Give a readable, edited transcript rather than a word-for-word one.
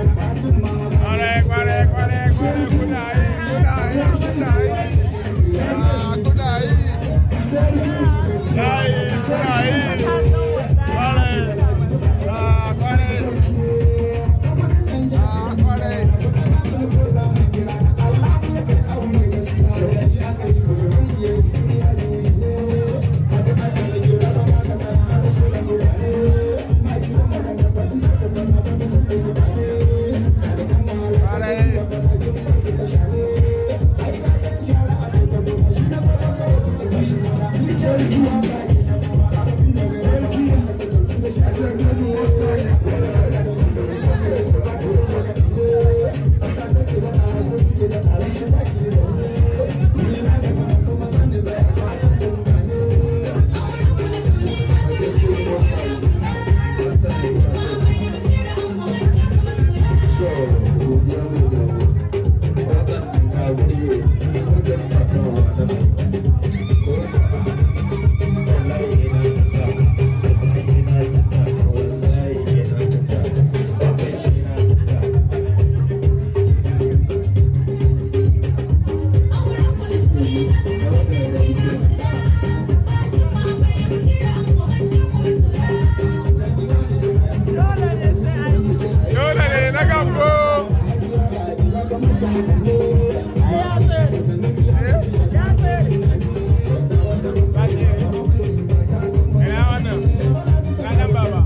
Kwarai, kwarai, kwarai, kwarai, kuna yi, kuna yi, kuna yi. Ah, kuna yi. Yayi, kuna yi. Kwarai. Ah, kwarai. Ah, kwarai. Kwarai. So, godiya mai damu. Waƙar na burge ni, wajen takawa na ko wallahi ina tattaka, wallahi ina tattaka, wallahi ina tattaka, waƙar shi na tattaka. Na wannan rafi. Dole ne na gambo. Ina wannan? Na dan baba.